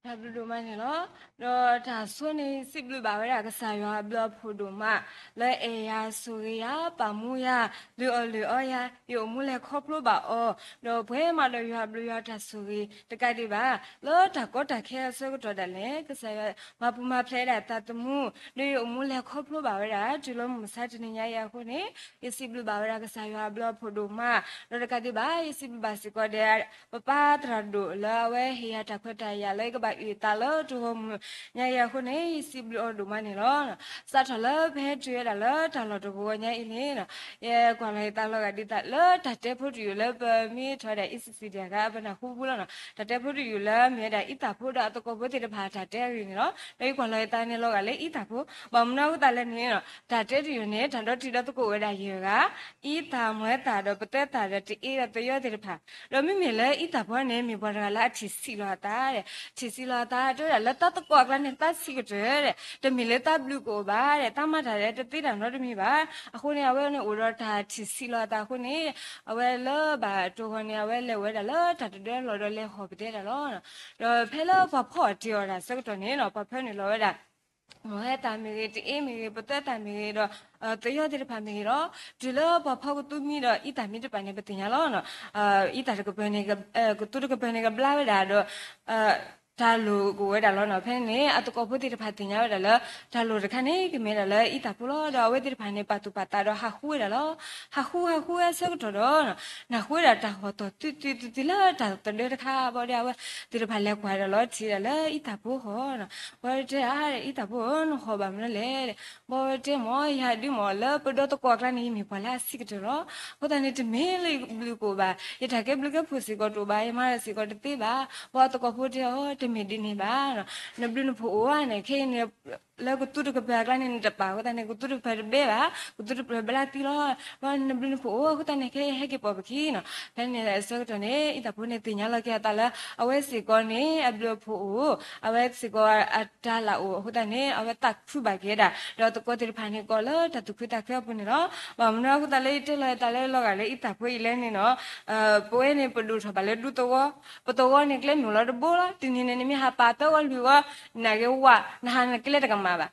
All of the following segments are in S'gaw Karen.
တၢ်ဘျုးဒိၣ်မးန့ၣ်လီၤ. ဒီးတၢ်ဆိန့ၣ် စံးဘျုးဘၣ်ဝဲဒၣ်ကစၢ်ယွၤအဘျုးအဖှိၣ်ဒိၣ်မး လၢအဲၣ်ယၤဆိၣ်ဂ့ၤယၤ ပာ်မူယၤ လုၢ်အီၣ်လုၢ်အီယၤ ယအိၣ်မူလဲၤခီဖျိဘၣ်အီၤ ဒီးပှဲၤမးဒီးယွၤအဘျုးယွၤတၢ်ဆိၣ်ဂ့ၤ တကးဒံးဘၣ် လၢတၢ်ကီတၢ်ခဲအဆၢကတီၢ်ဒၣ်လဲာ် ကစၢ်ယွၤမၤပူၤမၤဖျဲးဒၣ်သးသမူ ဒီးယအိၣ်မူလဲၤခီဖျိဘၣ်ဝဲဒၣ် တုၤလၢမုၢ်မဆါတနံၤညါအံၤအဃိန့ၣ် ယစံးဘျုးဘၣ်ဝဲဒၣ်ကစၢ်ယွၤအဘျုးအဖှိၣ်ဒိၣ်မး ဒီးတကးဒံးဘၣ် ယစံးဘျုးဘၣ်စ့ၢ်ကီးဒီး ပပၢ်သရၣ်ဒိၣ်လၢအဝဲဟ့ၣ်ယၤတၢ်ခွဲးတၢ်ယာ်လၢယကဘၣ်အုၣ်အသးလၢတဂီၤမုၢ်ညါအံၤအဃိန့ၣ် ယစံးဘျုးအီၤဒိၣ်မးန့ၣ်လီၤ. စးထီၣ်လၢပဟဲတုၤဝဲဒၣ်လၢတၢ်လီၢ်တဂီၤညါအံၤန့ၣ် ယကွၢ်လီၤယသးလီၤဂာ်ဒ်သိးလၢ တၢ်တဲဖိတယုၢ်လၢပမ့ၢ်ထီၣ်ဝဲဒၣ် E C C ဒံးဂၤ ပနၢ်ဟူပူၤလီၤနီၤ တၢ်တဲဖိတယုၢ်လၢမ့ၢ်ဝဲဒၣ်အံသၣ်ဖိဒီးအသကိးဖိသ့ၣ်တဖၣ်တၢ်တဲအဂ့ၢ်န့ၣ်လီၤ. ဒီးယကွၢ်လီၤယသးန့ၣ်လီၤဂာ်လၢအံသၣ်ဖိ ဘၣ်မနုၤအဃိသတးလဲၣ်န့ၣ် တၢ်တဲတယုၢ်န့ၣ် တၢ်ဒီတံၤဒီသကိးအိၣ်ဝဲဒၣ်ယဲၢ်ဂၤ အံသၣ် မွဲသၣ် ဒီးပသဲသၣ်ဒီးတအ့ဒီးသယီသ့ၣ်တဖၣ် ဒီးမ့မ့ၢ်လၢအံသၣ်ဖိန့ၣ် မ့ၢ်ပှၤတဂၤလၢအထံၣ်ဆံးလီၤအသး ထံၣ်ဆံးလီၤအသး တဲဝဲဒၣ်လၢသးသကိးအကျါန့ၣ် သးဆံးကတၢၢ် တမ့ၢ်လၢသးဘျုးကအိၣ်ဘၣ် သးမၤတၢ်လၢတသ့တၢ်နီတမံၤဘၣ်. အဃိန့ၣ် အဝဲန့ၣ်အိၣ်ဒီးတၢ်ထံၣ်ဆံးလီၤအသးအဃိန့ၣ် အဝဲလၢဘၣ်တဂီၤန့ၣ် အဝဲလဲၤဝဲဒၣ်လၢတၢ်တဒၢလီၢ်ဒီးလဲၤဟီၣ်ပတဲဒၣ်လီၤ. ဒီးဖဲလၢပှၤဖီအီၣ်တ့ၢ်အီၤတၢ်ဆၢကတီၢ်န့ၣ် ပှၤဖၢနုာ်လီၤဝဲဒၣ် မွဲသၣ်မ့ၢ်ဂ့ၤ တအ့မ့ၢ်ဂ့ၤ ပသဲသၣ်မ့ၢ်ဂ့ၤဒီး သယီသ့ၣ်တဖၣ်မ့ၢ်ဂ့ၤဒီး တုၤလၢပှၤဖီကသူမံဒီးအံသၣ်မံတပၤန့ၣ် ပသ့ၣ်ညါလီၤ. အံသၣ်တကပၤန့ၣ် ကသူတကပၤန့ၣ်ကဘျါဝဲဒၣ်ဒီး တၢ်လိၣ်ကအိၣ်ဝဲဒၣ်လီၤ. ဖဲန့ၣ် အသကိးဖိသ့ၣ်တဖၣ်သ့ၣ်ညါဝဲဒၣ်လၢ တၢ်လိၣ်တခါန့ၣ် ကမ့ၢ်ဒၣ်လၢအံသၣ်ဖိလီၤ. ဒီးအဝဲသ့ၣ်တဖၣ်န့ၣ် ပာ်သူၣ်ပာ်သးဒီးဟးဃုဝဲဒၣ်လီၤ. ဟးဃုဟးဃုဝဲအဆၢကတီၢ်ဒီး နၢ်ဟူဝဲဒၣ်တၢ်ဟီၣ်သီၣ်သုသုသုသုလၢတၢ်တဒၢတခါဘၣ်ဒီး အဝဲသ့ၣ်တဖၣ်လဲၤကွၢ်ဒီးလီၤထံးဒၣ်လၢအံသၣ်ဖိဟီၣ် ဘၣ်ဝဲတဲ အံသၣ်ဖိဧၢ နဟီၣ်ဘၣ်မနုၤလဲၣ်. ဘၣ်ဝဲတဲမ့ၢ် ယၤဒုးမ့ၢ်လၢပဒီသကိးအကျါန့ၣ် ယမ့ၢ်ပှၤလၢအဆံးကတၢၢ်လီၤ. အဃိသတးန့ၣ် တမ့ၢ်လၢယဘျုးကအိၣ်ဘၣ်, ယတၢ်ကဲဘျုးကဲဖှိၣ်စ့ၢ်ကီးတအိၣ်ဘၣ်, ယမၤတၢ်စ့ၢ်ကီးတသ့ဘၣ်. ဘၣ်သကိးဖိတဲအီၤ တမ့ၢ်ဒ်န့ၣ်ဘၣ်. နဘျုးနဖှိၣ်အိၣ်ဧါန့ၣ် ခဲအံၤန့ၣ် လၢကသူတကပၤအကျါန့ၣ် နတပာ်အဃိသတးန့ၣ် ကသူတကပၤတဘဲဘၣ်, ကသူတကပၤဘျါသံလီၤ. ဘၣ်နဘျုးနဖှိၣ်အိၣ်အဃိသတးန့ၣ် ခဲအံၤဟဲက့ၤပိာ်ပခံနီၤ. ဖဲန့ၣ်အဆၢကတီၢ်န့ၣ် အံသၣ်ဖိန့ၣ်သ့ၣ်ညါလီၤက့ၤအသးလၢ အဝဲစ့ၢ်ကီးန့ၣ် အဘျုးအဖှိၣ်အိၣ်, အဝဲစ့ၢ်ကီးအတၢ်လၢအိၣ်အဃိသတးန့ၣ် အဝဲသးခုဘၣ်က့ၤဝဲဒၣ် ဒီးသကိးသ့ၣ်တဖၣ်န့ၣ် ကိးလၢတၢ်သူၣ်ခုသးခုအပူၤန့ၣ်လီၤ. ဘၣ်မနုၤအဃိသတးလၢယတဲလီၤအသးလၢလီၤဂာ်လၢအံသၣ်ဖိအံၤလဲၣ်န့ၣ်နီၤ, ပဝဲန့ၣ်ပဒိၣ်ထီၣ်ဘၣ်လၢဒူသဝီ, ပသဝီန့ၣ်ကျဲမ့ၢ်အိၣ်လီၤတဘိလီၤ. တနံၤန့ၣ် နမ့ၢ်ဟးပာ်သၢဝီလွံၢ်ဝီ နာ်က့ဝါ နဟးနကျဲတကမၣ်ဘၣ်.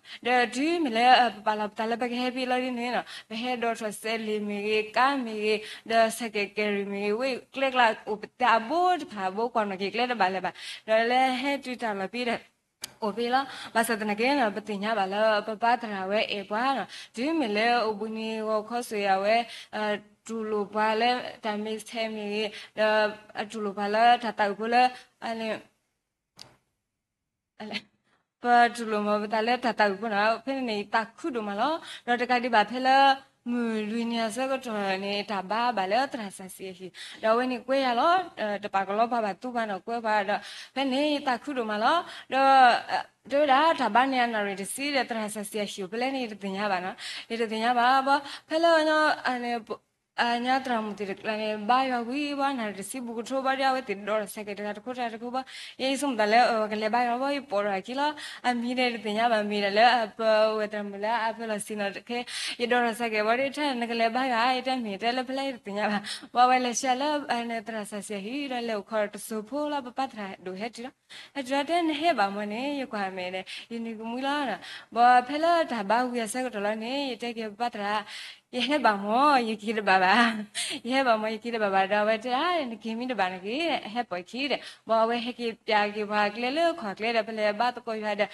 ဒီးတုၤမ့ၢ်လၢပပာ်လီၤပသးလၢပကဟဲဖဲအံၤလီၤဒ်န့ၣ်နီၤ, ပဟဲဒိးထီၣ်စဲးလ့ၣ်မ့ၢ်ဂ့ၤ, ကါမ့ၢ်ဂ့ၤ, ဒီးစဲးကဲးကဲရံၣ်မ့ၢ်ဂ့ၤ, ဝဲကျဲကျါအိၣ်ပသးအဘိတဖၣ်အဘိ ကွၢ်နီၣ်က့ၤကျဲတဘၣ်လၢၤဘၣ်. ဒီးလၢဟဲတုၤတၢ်လီၢ်ဖဲဒီး အိၣ်ဖဲလီၤ. ဘၣ်ဆၣ်သနာ်က့နီၤ ပသ့ၣ်ညါဘၣ်လၢပပၢ်သရၣ်ဝဲအဲၣ်ပှၤနီၤ, တုၤမ့ၢ်လၢအိၣ်ဘှံးနံၤဂီၤခီဆွ့ၣ်အဝဲ တူၢ်လိာ်ပှၤလၢတၢ်မ့ၢ်ဆဲးမ့ၢ်ဂ့ၤ, ဒီးအတူၢ်လိာ်ပှၤလၢတၢ်သးအုးဖိလၢ ပတူၢ်လိာ်မၤပသးလၢတၢ်သးအုးဖိနီၤ, ဖဲန့ၣ်န့ၣ် ယသးခုဒိၣ်မးလီၤ. ဒီးတကးဒံးဘၣ်ဖဲလၢ မုၢ်လွံၢ်နံၤအဆၢကတီၢ်န့ၣ် တၢ်ဘါဘၣ်လၢသရၣ်စီဆှံအဟံၣ်, ဒီးအဝဲန့ၣ်ကွဲယၤလီၤ. တပာ်ကလီပှၤဘၣ်သူပှၤနီၤ ကွဲပှၤဒီး ဖဲန့ၣ်ယသးခုဒိၣ်မးလီၤ. ဒီး တဲဝဲဒၣ်တၢ်ဘါန့ၣ်အနၣ်ရံၣ်တဆံဒီးသရၣ်စီဆှံအဟံၣ်အိၣ်ဖဲလဲၣ်န့ၣ် ယတသ့ၣ်ညါဘၣ်နီၤ, ယတသ့ၣ်ညါဘၣ်ဘၣ်. ဖဲလၢ အညီသရၣ်မုၣ်သ့ၣ်တကျါန့ၣ် ဘါယွၤဝံၤဘၣ် နၣ်ရံၣ်တဆံဘူးကထိဘၣ်ဒီး အဝဲသ့ၣ်ဒိးထီၣ်စဲးကဲးတဂၤတခိၣ်တဂၤတခိၣ်ဘၣ်. ယဲယဆိကမိၣ်သးလၢ ကလဲၤဘါယွၤဘၣ် ယပိာ်ထီၣ်အခံလီၤ. အမံၤဒီးယတသ့ၣ်ညါဘၣ် မ့ၢ်ဒၣ်လၢပဝဲၢ်သရၣ်မုၣ်လၢအဖၢလီၤဆ့ၣ်နီၤတခဲ ယဒိးထီၣ်စဲးကဲးဘၣ်ဒီး တၢ်နကလဲၤဘါယွၤ ယတဲမ့ၢ်တဲလၢဖဲလဲၣ်ယတသ့ၣ်ညါဘၣ်. ဘၣ်ဝဲလဲၤဆှၢလၢ သရၣ်စီဆှံအဟံၣ်ဒီးလဲၤအိၣ်ခိးတစိၢ်ဖိလီၤ ပပၢ်သရၣ်ဒိၣ်ဟဲတုၤလီၤ. ဟဲတုၤလီၤတဲနဟဲဘၣ်မ့ၢ်န့ၣ် ယကွၢ်မဲာ်ဒီး ယနံၤကမှံလီၤ. ဘၣ်ဖဲလၢတၢ်ဘါဝံၤအဆၢကတီၢ်လီၤန့ၣ် ယတဲက့ၤပပၢ်သရၣ် ယဟဲဘၣ်မ့ၢ် ယက့ၤတဘၣ်ဘၣ်, ယဟဲဘၣ်မ့ၢ် ယက့ၤတဘၣ်ဘၣ် ဒီးအဝဲတဲဒၣ် နက့ၤမ့ၢ်တဘၣ်န့ၣ်က့ၤ ဟဲပိာ်ခံဒီး ဘၣ်အဝဲဟဲက့ၤပျးက့ၤပှၤကျဲလၢခီၣ်ကျဲဒီး ဖဲလဲၣ်ဘါသကိးယွၤဒီး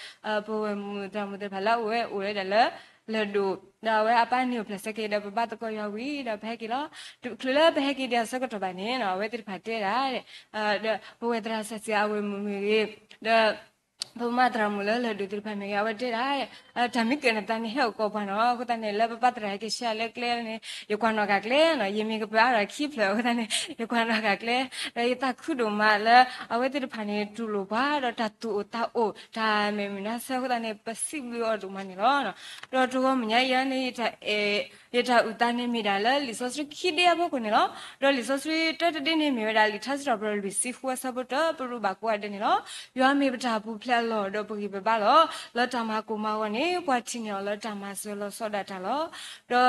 ပဝဲၢ်မုၣ်သရၣ်မုၣ်သ့ၣ်တဖၣ်လၢအအိၣ်ဝဲအိၣ်ဝဲဒၣ်လၢ လၢၢ်ဒိၣ် ဒီးအဝဲအပၢ်န့ၣ်အိၣ်ဖျဲၣ်စဲးကဲးဒီးပဘါသကိးယွၤဝံၤဒီးပဟဲက့ၤလီၤ. ချုးလၢပဟဲက့ၤဒံးအဆၢကတီၢ်ဘၣ်န့ၣ်နီၤ အဝဲသ့ၣ်တဖၣ်တဲဒၣ် ဒီးပဝဲၢ်သရၣ်စီဆှံအဝဲၢ်မုၣ်မ့ၢ်ဂ့ၤ ဒီး ပမါသရၣ်မုၣ်လၢလၢၢ်ဒိၣ်သ့ၣ်တဖၣ်မ့ၢ်ဂ့ၤ အဝဲတဲဒၣ် တၢ်မံကၢၢ်နသးန့ၣ်ဟဲအိၣ်ကိးပှၤနီၤ အဃိသတးန့ၣ် လၢပပၢ်သရၣ်ဟဲက့ၤဆှၢလၢကျဲန့ၣ် ယကွၢ်နီၣ်ဃာ်ကျဲနီၤ ယမ့ၢ်ကပၢၤအါထီၣ်ခံဖျၢၣ်အဃိသတးန့ၣ် ယကွၢ်နီၣ်ဃာ်ကျဲ ဒီးယသးခုဒိၣ်မးလၢ အဝဲသ့ၣ်တဖၣ်န့ၣ် တူၢ်လိာ်ပှၤဒီးတၢ်သူၣ်အိၣ်သးအိၣ် တၢ်မဲာ်မုာ်နါဆၢအဃိသတးန့ၣ် ပစံးဘျုးအီၤဒိၣ်မးန့ၣ်လီၤ. ဒီးတဂီၤမုၢ်ညါအံၤန့ၣ် ယတၢ်အုၣ်သးန့ၣ်မ့ၢ်ဒၣ်လၢလံာ်စီဆှံခံဒ့အဖီခိၣ်န့ၣ်လီၤ. ဒီးလံာ်စီဆှံတၢတဒ့န့ၣ်မ့ၢ်ဝဲဒၣ်လံာ်ထါစံးထီၣ်ပတြၢၤလွံၢ်ဆံဃုအဆၢဖိတၢ ပရူးဘၣ်ကိးဂၤဒဲးန့ၣ်လီၤ. ယွၤမ့ၢ်ပတၢ်ပူၤဖျဲး လီၤဒီးပဂံၢ်ပဘါလီၤ. လၢတၢ်မၤကိၢ်မၤဂီၤန့ၣ် ပှၤထံၣ်န့ၢ်အီၤလၢတၢ်မၤစၢၤလီၤဆီဒၣ်တၢ်လီၤ.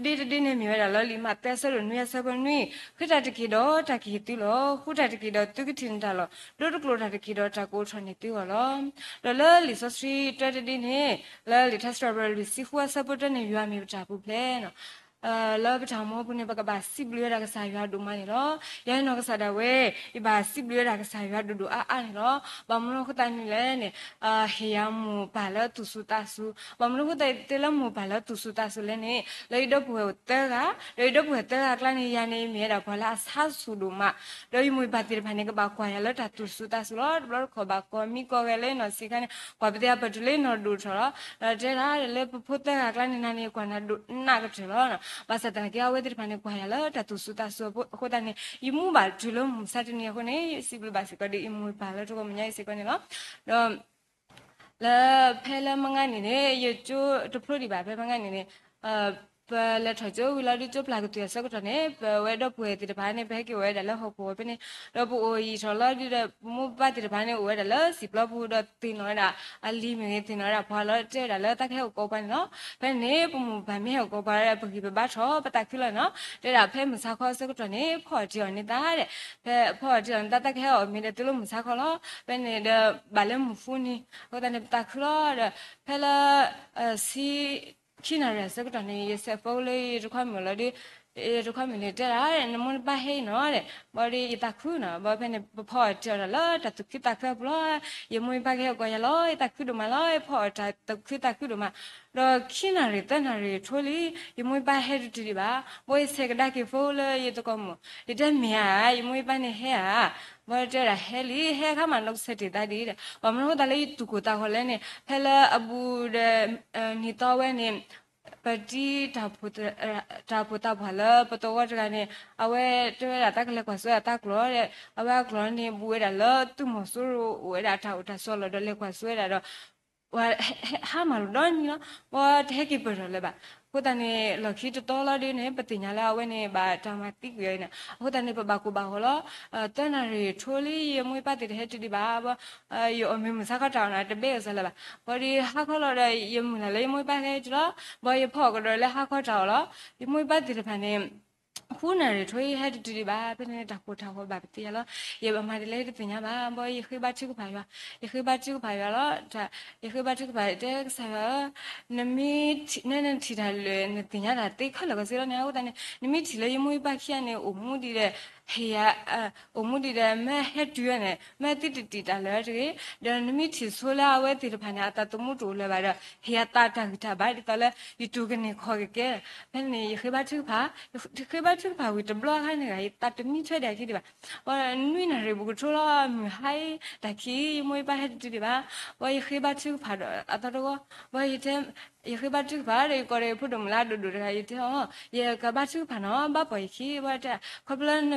ဒီးခံဒ့တဒ့န့ၣ်မ့ၢ်ဝဲဒၣ်လၢလံာ်မးသဲအဆၢဒိၣ်နွံအဆၢဖိနွံ, ဃ့တၢ်တက့ၢ်ဒီးတၢ်ကဟ့ၣ်သုလီၤ. ဃုတၢ်တက့ၢ်ဒီးသုကထံၣ်န့ၢ်တၢ်လီၤ. ဒိတကျိာ်တၢ်တက့ၢ်ဒီးတၢ်ကအိးထီၣ်န့ၢ်သုဂီၢ်လီၤ. ဒီးလၢလံာ်စီဆှံတၢတဒ့န့ၣ်, လၢလံာ်ထါစံးပတြၢၤလွံၢ်ဆံဃုအဆၢဖိတၢန့ၣ် ယွၤမ့ၢ်ပတၢ်ပူၤဖျဲး လၢပတၢ်အိၣ်မူအပူၤန့ၣ် ပကဘၣ်စံးဘျုးဝဲဒၣ်ကစၢ်ယွၤဒိၣ်မးန့ၣ်လီၤ. ယဲနီၢ်ကစၢ်ဒၣ်ဝဲ ယဘၣ်စံးဘျုးဝဲဒၣ်ကစၢ်ယွၤဒိၣ်ဒိၣ်အါအါန့ၣ်လီၤ. ဘၣ်မနုၤအဃိသတးန့ၣ်လဲၣ်န့ၣ်, ဟ့ၣ်ယၤမိၢ်ပၢ်လၢသူၣ်စူၤသးစူၤ. ဘၣ်မနုၤအဃိသတးတဲလၢမိၢ်ပၢ်လၢသူၣ်စူၤသးစူၤလဲၣ်န့ၣ်, လၢယဒီပုၢ်ဝဲၢ်အိၣ်သၢဂၤ, ဒီးယဒီပုၢ်ဝဲၢ်သၢဂၤအကျါန့ၣ် ယၤန့ၣ်မ့ၢ်ဝဲဒၣ်ပှၤလၢအဆါဆူၣ်ဒိၣ်မး ဒီးယမိၢ်ယပၢ်သ့ၣ်တဖၣ်န့ၣ် ကဘၣ်ကွၢ်ယၤလၢတၢ်သူၣ်စူၤသးစူၤလီၤ. တဘျီတခီၣ်ဘၣ်ကိးမံကိးဂဲၤလၢနီၢ်ဆံးခါန့ၣ် ကွၢ်ပသ့ၣ်အပတုၤလၢနီၢ်ဒိၣ်ထီၣ်လီၤ. ဒီးတဲဒၣ်လၢပဖိသၢဂၤအကျါန့ၣ် နၤန့ၣ်ကွၢ်နၤဒိၣ်နးကတၢၢ်လီၤ. ဘၣ်ဆၣ်သနာ်က့ အဝဲသ့ၣ်တဖၣ်န့ၣ် ကွၢ်ယၤလၢတၢ်သူၣ်စူၤသးစူၤအဃိသတးန့ၣ် ယမူဘၣ်တုၤလၢမုၢ်မဆါတနံၤအဃိန့ၣ် ယစံးဘျုးဘၣ်စ့ၢ်ကီးဒီး ယမိၢ်ယပၢ်လၢတဂီၢ်မညါအံၤစ့ၢ်ကီးန့ၣ်လီၤ. ဒီး လၢဖဲလၢမုၢ်ဂၤန့ၣ်န့ၣ် ယကၠိတဖျိဒံးဘၣ် ဖဲမုၢ်ဂၤန့ၣ်န့ၣ်, ပလဲၤထီၣ်ကၠိဝံၤလီၤဒုး ကၠိပျၢ်ကတုၤအဆၢကတီၢ်န့ၣ် ပဝဲဒီပုၢ်ဝဲၢ်သ့ၣ်တဖၣ်န့ၣ် ပဟဲက့ၤအိၣ်ဝဲဒၣ်လၢဟီၣ်ခိၣ်ဝဲဖဲန့ၣ်, ဒီးပအိၣ်ယံာ်ထီၣ်လီၤဒုးဒီး ပမိၢ်ပပၢ်သ့ၣ်တဖၣ်န့ၣ် အိၣ်ဝဲဒၣ်လၢစံာ်ပျီပူၤ ဒီးသ့ၣ်နီၣ်ဝဲဒၣ်အလံၤမ့ၢ်ဂ့ၤ သ့ၣ်နီၣ်ဝဲဒၣ်ပှၤလီၤ တဲဝဲဒၣ်လၢတၢ်ကဟဲအိၣ်ကိးပှၤန့ၣ်လီၤ. ဖဲန့ၣ် ပမိၢ်ပပၢ်မ့ၢ်ဟဲအိၣ်ကိးပှၤဒီး ပဂံၢ်ပဘါထီၣ် ပသးခုလီၤန့ၣ်လီၤ. တဲဒၣ်ဖဲမုၢ်ဆါခီအဆၢကတီၢ်န့ၣ် ဖီအီၣ်တ့ၢ်အီၤန့ၢ်သးဒီး ဖဲဖီအီၣ်တ့ၢ်အီၤန့ၢ်သး တၢ်ကဟဲအီၣ်မ့ၢ်ဒီးတုၤလၢမုၢ်ဆါခီလီၤ. ဖဲန့ၣ်ဒီး ဘၣ်လၢမုၢ်ဃုနံၤ အဃိသတးန့ၣ် ပသးခုလီၤဒီး ဖဲလၢ ဆံ ခံနၣ်ရံၣ်အဆၢကတီၢ်န့ၣ် ယဆဲးဖိလၢယတခွါမုၣ်လီၤဒီး ယတခွါမုၣ်န့ၣ်တဲဒၣ် နမိၢ်နပၢ်ဟဲအံၤနီၤဒီး ဘၣ်ဒီးယသးခုနီၤ ဘၣ်ဖဲန့ၣ် ပဖီအီၣ်တ့ၢ်အီၤဒီးလၢတၢ်သူၣ်ခုသးခုအပူၤလီၤ. ယမိၢ်ယပၢ်ကဟဲကိးယၤလီၤ ယသးခုဒိၣ်မးလီၤ ယဖီအီၣ်တၢ်သူၣ်ခုသးခုဒိၣ်မး. ဒီးခံနၣ်ရံၣ်သၢနၣ်ရံၣ်ထိလံ ယမိၢ်ယပၢ်ဟဲတတုၤဒံးဘၣ်. ဘၣ်ယဆဲးကဒါက့ၤဖိလၢယသကိးမုၣ် ယတဲမ့ၢ်ဧါ ယမိၢ်ယပၢ်န့ၣ်ဟဲဧါ. ဘၣ်တဲဒၣ်ဟဲလံ ဟဲအခါမးနီၢ်ကစၢ်တ့ၢ်သးဒံးဒီး ဘၣ်မနုၤအဃိသတးလၢယသူၣ်ကိၢ်သးဂီၤလဲၣ်န့ၣ် ဖဲလၢအဘူးဒီး နံၣ်သီဝဲန့ၣ် ပတံၤ တၢ်အိၣ်ဖှိၣ်သးပှၢ်လၢပသဝီတဂၤန့ၣ် အဝဲတဲဝဲဒၣ်တၢ်ကလဲၤကွၢ်စိအတၢ်ကျိာ်ဒီး အဝဲအကျိာ်န့ၣ် ဘူးဝဲဒၣ်လၢသုးမီၤစိရိၤအိၣ်ဝဲဒၣ်တၢ်အိၣ်တၢ်ဆိးလီၤဒီးလဲၤကွၢ်စိဝဲဒၣ်ဒီး ဟါမၢ်လီၤဒီနံၤလီၤ. ဘၣ်တဟဲက့ၤပၢၢ်ထီၣ်လၢၤဘၣ်. အဃိသတးန့ၣ် လီၢ်ခံတတီလီၤဒ်န့ၣ် ပသ့ၣ်ညါလၢအဝဲန့ၣ် ဘၣ်တၢ်မၤသံကွံာ်အီၤန့ၣ် အဃိသတးန့ၣ် ပဘၣ်ကိၢ်ဘၣ်ဂီၤလီၤ. သၢနၣ်ရံၣ်ထိလံ ယမိၢ်ယပၢ်သ့ၣ်တဟဲတုၤဒံးဘၣ်. ယအီၣ်မ့ၤမုၢ်ဆါခီတၢ်အီၣ်န့ၣ် တဘဲအစၢၤလၢၤဘၣ်. ဘၣ်ဒီးဟါခီလီၤဒီး ယမုၢ်လၢ်လၢယမိၢ်ယပၢ်ဟဲတုၤလီၤ. ဘၣ်ယဖီအီၣ်ကဒီးလၢဟါခီတၢ်အီၣ်လီၤ. ယမိၢ်ယပၢ်သ့ၣ်တဖၣ်န့ၣ် ဃုနၣ်ရံၣ်ထိအံၤဟဲတတုၤဒံးဘၣ်. ဖဲန့ၣ်တၢ်ကိၢ်တၢ်ဂီၤဘၣ်ပသ့ၣ်ညါလီၤ. ယဘၣ်မၤဒ်လဲၣ်တသ့ၣ်ညါဘၣ်. ဘၣ်ယဃ့ဘါထုကဖၣ်ယွၤ, ယဃ့ဘါထုကဖၣ်ယွၤလီၤ. ယဃ့ဘါထုကဖၣ်တဲကစၢ်ယွၤဧၢ, နမ့ၢ် နနထံၣ်တၢ်လၢာ် နသ့ၣ်ညါတၢ်သ့ခဲလၢာ်ခဲဆ့လီၤန့ၣ် အဃိသတးန့ၣ် နမ့ၢ်ထံၣ်လၢယမိၢ်ယပၢ်ခံဂၤန့ၣ် အိၣ်မူဒံးဒီး ဟ့ၣ်ယၤ အိၣ်မူဒံးဒီး မ့ၢ်ဟဲတုၤန့ၣ် မ့ၢ်သုတတံာ်တၢ်လၢာ်တဂ့ၤ, ဒီးနမ့ၢ်ထံၣ်ဆိလၢအဝဲသ့ၣ်တဖၣ်န့ၣ် အသးသမူတအိၣ်လၢၤဘၣ်ဒီး ဟ့ၣ်ယၤသးတၢ်ဂံၢ်တၢ်ဘါဒ်သိးလၢ ယတူၢ်ကန့ၢ်ခီၣ်ကကဲ. ဖဲန့ၣ် ယဃ့ဘါထုကဖၣ်, ဃ့ဘါထုကဖၣ်ဝံၤတဘျီအခါန့ၣ် ယသးတမံထွဲဒံးအခံဒံးဘၣ်. ဘၣ်နွံနၣ်ရံၣ်ဘူးကထိလီၤ မုၢ်ဟါအံၤ တၢ်ခံး ယမိၢ်ယပၢ်ဟဲတတုၤဒံးဘၣ်. ဘၣ်ယဃ့ဘါထုကဖၣ်ဒီးအသီတဂီၢ်, ဘၣ်ယတဲ ယဃ့ဘါထုကဖၣ်ဒီး ယကိးဒီးယဖိဒိၣ်မုၣ်လၢအဒိၣ်ဒိၣ်တဂၤ ယတဲအီၤ, ယကဘါထုကဖၣ်နီၤ ဘၣ်ပိာ်ယခံ, ဘၣ်တဲ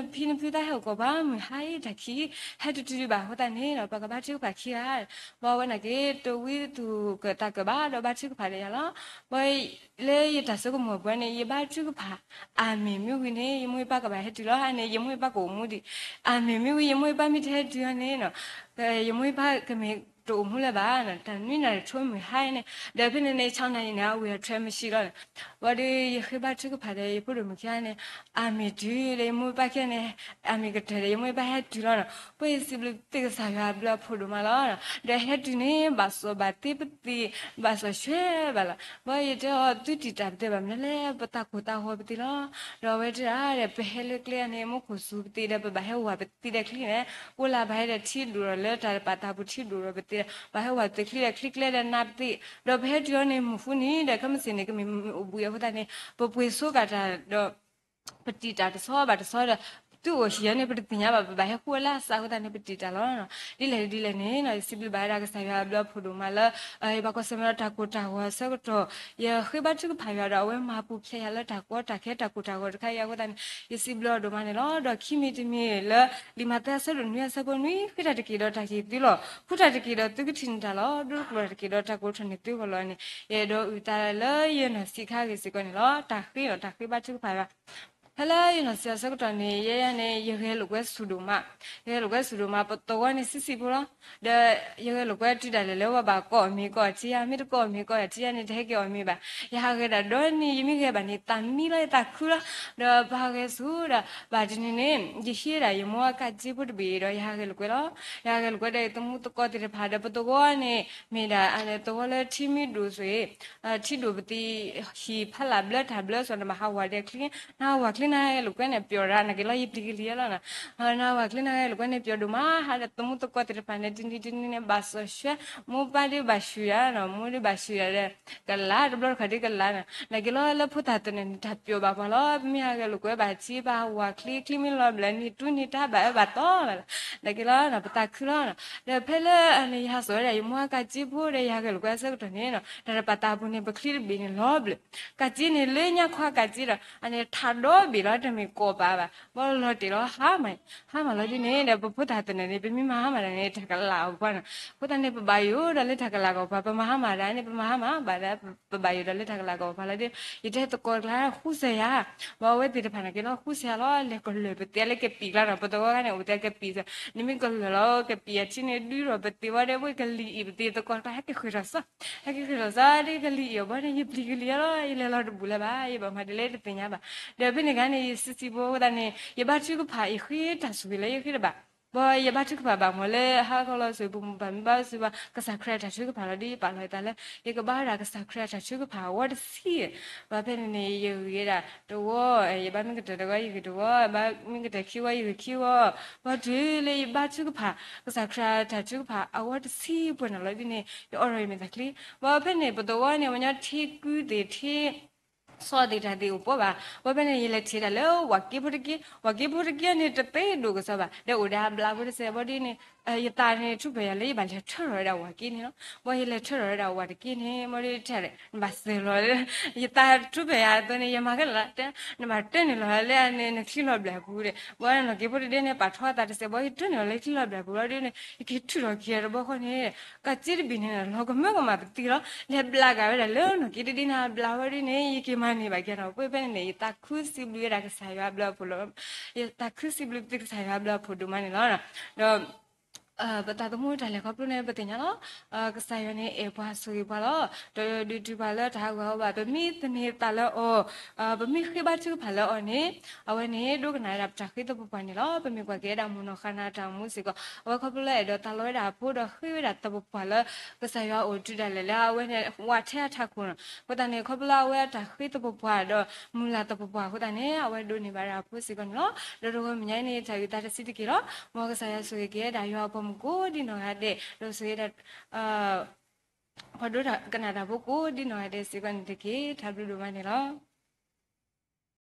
ခီဖျိလၢနဖံနဖုသးဟဲအိၣ်ကိးပှၤ မုၢ်ဟါအံၤတၢ်ခံး ဟဲတတုၤဒံးဘၣ်အဃိသတးန့ၣ်ဒီး ပကဘါထုကဖၣ်ခံဂၤ, ဘၣ်ဝဲနာ်က့ၤ တဝံသူၣ်ကၢၣ်သးကၢၣ်ဘၣ်ဒီးဘါထုကဖၣ်ဒီးယၤလီၤ. ဘၣ်လၢယတၢ်ဆိကမိၣ်ပှဲၤန့ၣ် ယဘါထုကဖၣ် အၤမ့ၣ်မ့ၢ်ဝံၤန့ၣ် ယမိၢ်ယပၢ်ကဘၣ်ဟဲတုၤလီၤ. အါန့ၣ် ယမိၢ်ယပၢ်ကအိၣ်မူဒံး, အၤမ့ၣ်မ့ၢ်ဝံၤ ယမိၢ်ယပၢ်မ့ၢ်တဟဲတုၤအီၤန့ၣ် ယမိၢ်ယပၢ်ကမ့ၢ်တအိၣ်မူလၢၤဘၣ်, တၢ်နွံနၣ်ရံၣ်ထိမုၢ်ဟါအံၤန့ၣ်, ဒီးဖဲန့ၣ်န့ၣ် ဆၣ်နၣ်ရံၣ်န့ၣ် အဝံၤအထွဲမုၢ်ဆံးလီၤန့ၣ်, ဘၣ်ဒီးယဃ့ဘါထုကဖၣ်ဒီး ယဖိဒိၣ်မုၣ်ခံဂၤန့ၣ် အၤမ့ၣ်တုၤဒီး ယမိၢ်ယပၢ်ခံဂၤန့ၣ် အၤမ့ၣ်ကတၢၢ်ဒီး ယမိၢ်ယပၢ်ဟဲတုၤလီၤန့ၣ်, ပှၤယစံးဘျုးသုကစၢ်ယွၤအဘျုးအဖှိၣ်ဒိၣ်မးလီၤ. ဒီးဟဲတုၤန့ၣ် ဘၣ်စီၣ်ဘၣ်သ့ပသ့ၣ် ဘၣ်စီၣ်ဆှဲဘၣ်လီၤ. ဘၣ်ယတဲအီၤ သုတံာ်တာ်ပသ့ဘၣ်မနုၤလဲၣ် ပသးကိၢ်သးဂီၤပသ့လီၤ. ဒီးအဝဲတဲဒၣ်ဒီး ပဟဲလၢကျဲန့ၣ် မူခိၣ်စူၤပသ့ဒီး ပဘၣ်ဟဲဝၢ်ပသ့ဒီးချံန့ၣ်, အိၣ်လၢဘၣ်ဟဲဒီးထံဒိၣ်ဒီးလၢတၢ်ပာ်သးပူၤထံဒိၣ်ဒီးပသ့ဒီး ဘၣ်ဟဲဝၢ်ပသ့ချံဒီးချံကျဲဒီးနးပသ့, ဒီးပဟဲတုၤအီၤန့ၣ် မုၢ်ဃုနံၤဒီး ခဲမုၢ်ဆ့ၣ်န့ၣ် ကမ့ၢ်အိၣ်ဘှံးအဃိသတးန့ၣ် ပပှ့ၤဆိကၤတၢ်ဒီး ပတံာ်တာ်တဆီဘၣ်တဆီဒီး သုအိၣ်ဟံၣ်အီၤန့ၣ် ပတသ့ၣ်ညါဘၣ် ပဘၣ်ဟဲဃုအီၤလၢအစးအဃိသတးန့ၣ် ပတံာ်တာ်လီၤ. ဒ်လဲၣ်ဒ်လဲၣ်န့ၣ် ယစံးဘျုးဘၣ်ဝဲဒၣ်ကစၢ်ယွၤအဘျုးအဖှိၣ်ဒိၣ်မးလၢ ယဘၣ်ကွၢ်ဆၢၣ်မဲာ်ဒီးတၢ်ကိၢ်တၢ်ဂီၤအဆၢကတီၢ် ယဃ့ဘါထုကဖၣ်ယွၤဒီး အဝဲမၤပူၤဖျဲးယၤလၢတၢ်ကီတၢ်ခဲတၢ်ကိၢ်တၢ်ဂီၤတခါအံၤအဃိသတးန့ၣ် ယစံးဘျုးအီၤဒိၣ်မးန့ၣ်လီၤ. ဒီးခံမံၤတမံၤလၢ လံာ်မးသဲအဆၢဒိၣ်နွံအဆၢဖိနွံ, ဃ့တၢ်တက့ၢ်ဒီးတၢ်ကဟ့ၣ်သုလီၤ. ဃုတၢ်တက့ၢ်ဒီးသုကထံၣ်န့ၢ်တၢ်လီၤ. ဒိတကျိၤတၢ်တက့ၢ်ဒီးတၢ်ကအိးထီၣ်န့ၢ်သုဂီၢ်လီၤန့ၣ် ယအဲၣ်ဒိးအုၣ်သးလၢယနီၢ်ဆံးခါဂ့ၤစ့ၢ်ကီးန့ၣ်လီၤ. တၢ်ဃ့ဒီးတၢ်ဃ့ဘါထုကဖၣ်ယွၤ ဖဲလၢယလီၤစံးအဆၢကတီၢ်န့ၣ် ယဲယၤန့ၣ် ယဂဲၤလိာ်ကွဲဆူၣ်ဒိၣ်မး, ယဂဲၤလိာ်ကွဲဆူၣ်ဒိၣ်မး ပသဝီန့ၣ်ဆံးဆံးဖိလီၤ. ဒီးယဂဲၤလိာ်ကွဲတုၤဒၣ်လဲာ်လၢပှၤဘၣ်ကိးအမံၤကိးအထံဧါ, မ့ၢ်တကိးအမံၤကိးအထံဧါန့ၣ် တဟဲက့ၤအီၣ်မ့ၤဘၣ်. ယဟးဂဲၤဒၣ်ဒီနံၤ ယမ့ၢ်ဂဲၤဘၣ်န့ၣ် သးမံလီၤ ယသးခုလီၤ. ဒီးပဟးဂဲၤဆူၣ်ဒီး ဘၣ်တနံၤန့ၣ် ယဟံးဒၣ်ယမိၢ်အကးက့ဖိတဘ့ၣ်ဒီး ယဟးဂဲၤလိာ်ကွဲလီၤ. ယဟးဂဲၤလိာ်ကွဲဒီးယသမူသကိးသ့ၣ်တဖၣ်ဒီး ပသဝီန့ၣ် မ့ၢ်ဒၣ်သဝီလၢထံမ့ၢ်ဒိၣ်ဆိၣ်အံၤ ထံဒိၣ်ပသံ ဟံၣ်ဖးလၢ်ဘျၢတၢ်ဘျၢစီၤ နဘၣ်ဟးဝးဒဲချံ, နဟးဝးချံနဟဲဂဲၤလိာ်ကွဲန့ၣ် ပျီၣ်ဒၣ် နက့ၤလီၤ ယပျံၤကလံၤလီၤနီၤ. နဟးဝးချံနဟဲဂဲၤလိာ်ကွဲန့ၣ် ပျီၣ်ဒိၣ်မး ဟးဒီးသမူသကိးသ့ၣ်တဖၣ်န့ၣ် တနံၤတနံၤန့ၣ် ဘၣ်စီၣ်ဆှဲ, မိၢ်ပၢ်ဒုးဘၣ်ဆှုၣ်ယၤနီၤ, မိၢ်ဒုးဘၣ်ဆှုၣ်ယၤဒီး ကလး တဘျီတခီၣ်ဒုးကလးနီၤ. နက့ၤလီၤလၢဖိသၣ်သနၢၣ်န့ၣ် တၢ်ပျီၣ်ဘၣ်ပှၤလီၤ. ပမ့ၢ်ဟးဂဲၤလိာ်ကွဲဘၣ်ထံ ပဟးဝးချံ ချံမ့ၢ်လီၤဘျၢၣ် နံၤတူနံၤတၢ်ဘၣ်အၢဘၣ်သီလီၤ. နက့ၤလီၤ ပသးခုလီၤနီၤ. ဒီးဖဲလၢန့ၣ် ယဟးစိာ်ဝဲဒၣ်ယမိၢ်အကးက့ဖိဒီး ယဟးဂဲၤလိာ်ကွဲအဆၢကတီၢ်န့ၣ်နီၤ တၢ်တပာ်သးပူၤန့ၣ် ပချံတဘ့ၣ်န့ၣ်လီၤဘျၢၣ်, ကးက့န့ၣ်လၢညါခီကးက့ဒီး အန့ၣ်ထးဒီဘ့ၣ်လီၤ တမ့ၢ်ကိးပာ်ဘၣ်, ဘီလီၤတဲာ်လီၤဟါမၢ်, ဟါမၢ်လီၤဒ်န့ၣ်ဒီး ပဖိသၣ်သနၢၣ်န့ၣ် ပမ့ၢ်မၤဟါမၢ်တၢ်န့ၣ် တၢ်ကလးအီၤပှၤနီၤ. အဃိသတးန့ၣ် ပဘၣ်ယိၣ်ဒီးလၢတၢ်ကလးကီၢ်ပှၤ ပမၤဟါမၢ်တၢ်န့ၣ် ပမၤဟါမၢ်ဘၣ်ဒီး ပဘၣ်ယိၣ်ဒီးလၢတၢ်ကလးကီၢ်ပှၤလီၤဒီး ယတဲသကိးတကျါဃူစဲၤယၤ, ဘၣ်အဝဲသ့ၣ်တဖၣ်န့ၣ်က့ၤလီၤဃူစဲၤယၤလီၤ လဲၤကလၢၢ်ပသ့လၢကပံာ်ကျါနီၤ. ပသဝီခါန့ၣ် အိၣ်သ့ကပံာ်စ့ၢ် နမ့ၢ်ကလၢၢ်လီၤ ကပံာ်အထံန့ၣ် ဒုးထီၣ်ပသ့ဝဲဒီး ပကလံၤအံၤပသ့ သကိးတကျါ ဟဲက့ၤဃုာ်ထီၣ်စီ ဟဲက့ၤဃုာ်ထီၣ်စီ ဒ်ကလံၤအံၤအဘီန့ၣ် ယပျံၤကလံၤယၤလီၤ ယလဲၤလီၤတဘူးလၢၤဘၣ် ယဘၣ်မၤဒ်လဲၣ်တသ့ၣ်ညါဘၣ်. ဒီးဖဲန့ၣ်အခါန့ၣ် ယဆံးဆံးဖိအဃိသတးန့ၣ် ယဘါထုကဖၣ် ယဃ့တၢ်ဆိၣ်ဂ့ၤလၢယဃ့တဘၣ် ဘၣ်ယဘါထုကဖၣ်ဘၣ်မ့ၢ်လၢဟါခီလီၤဆိၣ် ပမိၢ်ပၢ်မ့ၢ်ဘါစံးပှၤ ကစၢ်ခရံာ်အတၢ်ထုကဖၣ်လီၤဒီး ယပာ်လီၤယသးလၢ ယကဘါဝဲဒၣ်ကစၢ်ခရံာ်အတၢ်ထုကဖၣ်အဝီတဆံ, ဘၣ်ဖဲန့ၣ်န့ၣ် ယဂ့ၤဒၣ်တဝီ, ယဘါမ့ၢ်ကတၢၢ်တဂီၤ ယဂ့ၤတဝီ, ဘါမ့ၢ်ကတၢၢ်ခံဝီ ယဂ့ၤခံဝီ, ဘၣ်တုၤလၢယဘါထုကဖၣ် ကစၢ်ခရံာ်အတၢ်ထုကဖၣ်အဝီတဆံပှဲၤနီၣ်လီၤဒ်န့ၣ် ယအိးထီၣ်ယမဲာ်သးချံ, ဘၣ်ဖဲန့ၣ် ပသဝီန့ၣ် ပှၤညီထံကုသ့ၣ်ထံ ဆီသ့ၣ်တၢ်သ့ၣ်အိၣ်ပှဲၤဘၣ်, ဘၣ်ဖဲန့ၣ် ယလဲၤထံၣ်ဒၣ်လၢဝၤက့ဖိတက့ၢ်, ဝၤက့ဖိတက့ၢ်န့ၣ် တသ့ဒိၣ်ကစီဘၣ်, ဒီးအိၣ်ဒီးအဘျးဖိတစဲးဘီဒ်န့ၣ်, ယသးန့ၣ်ထူၣ်ဖျဲးယၤလၢယဘၣ်လဲၤထၢထီၣ်ဝဲဒၣ်ဝၤက့န့ၣ်လီၤ. ဘၣ်ယလဲၤထၢထီၣ်ဝဲဒၣ်ဝၤတက့ၢ်န့ၣ် ဘီဒ်ထဲလဲၣ် နဘၣ်စၢၤလီၤ, ယသးထူၣ်ဖျဲးယၤအသိးန့ၣ် ယမၤခဲလၢာ်လီၤ, တဲ နဘၣ်တၢၢ်န့ၣ်လီၤလၢန့ၣ် နချံလီၤဘျၢၣ်ပူၤဒီး ဘၣ်နီၢ်က့ဖိတဒ့န့ၣ် ပာ်ထီၣ်အသးတစဲးဘီ ယတၢၢ်န့ၣ်လီၤလၢချံလီၤဘျၢၣ်ပူၤလီၤဒ်န့ၣ် ယက့ၤထုးထီၣ်က့ၤတဘီဃီန့ၣ် ကးက့တဘ့ၣ်န့ၣ် လီၤကမၢကမၣ်ပသံလီၤ, လဲၤဘျးက့ၤဝဲဒၣ်လၢနီၢ်က့တဒ့န့ၣ် ဘျးဝဲဒ်န့ၣ် ယက့ၤမၤန့ၢ်ဘၣ်က့ၤနီၤ, ပဝဲဖဲန့ၣ်န့ၣ် ယသးခုစံးဘျုးဝဲဒၣ်ကစၢ်ယွၤအဘျုးအဖှိၣ်လီၤ, ယသးခုစံးဘျုးသုကစၢ်ယွၤအဘျုးအဖှိၣ်ဒိၣ်မးန့ၣ်လီၤ. ဒီး ပသးသမူတၢ်လဲၤခီဖျိန့ၣ် ပသ့ၣ်ညါလီၤ, ကစၢ်ယွၤန့ၣ်အဲၣ်ပှၤဆိၣ်ဂ့ၤပှၤလီၤ, ဒီးဒုးတုၤပှၤလၢတၢ်ဟးဂူာ်ဟးဂီၤဘၣ်, ပမ့ၢ်သန့ၤသးလၢအီၤ, ပမ့ၢ်ဃ့ဘါထုကဖၣ်လၢအီၤန့ၣ်, အဝဲန့ၣ်ဒိကနၣ်ဝဲဒၣ်ပတၢ်ဃ့သပှၢ်ပှၢ်န့ၣ်လီၤ. ပမ့ၢ်ကွၢ်က့ၤဝဲဒၣ်မုၢ်နီၢ်ဃၣ်နၢ်တၢ်အိၣ်မူစ့ၢ်ကီး အဝဲခီဖျိလၢအဲၣ်ဒိးသးလီဝဲဒၣ်အဖိဒီးဃ့ဝဲဒၣ်သပှၢ်ပှၢ်လၢ ကစၢ်ယွၤအအိၣ်တုၤဒၣ်လဲာ်လၢအဝဲန့ၣ် ဝးထဲအထးခိၣ်နီၤ, အဃိသတးန့ၣ် ခီဖျိလၢအဝဲအတၢ်ဃ့သပှၢ်ပှၢ်ဒီးမုၢ်လၢ်သပှၢ်ပှၢ်အဃိသတးန့ၣ် အဝဲဒိးန့ၢ်ဘၣ်ဒၣ်အဖိစ့ၢ်ကီးန့ၣ်လီၤ. ဒီးတဂီၤမဲာ်ညါအံၤန့ၣ် တၢ်အုၣ်သးတဆံးတက့ၢ်လီၤ. မ်ကစၢ်ယွၤဆိၣ်ဂ့ၤက့ၤဝဲဒၣ်ယွၤအပိာ်မုၣ်ကိးဒ်နီၢ်ဂၤဒဲး, ဒီးဆိၣ်ဂ့ၤဒၣ် ပှၤဒိကနၣ်တၢ်ဖိကိးဒ်နီၢ်ဂၤဒဲးစ့ၢ်ကီးန့ၣ်တက့ၢ်. တၢ်ဘျုးဒိၣ်မးန့ၣ်လီၤ.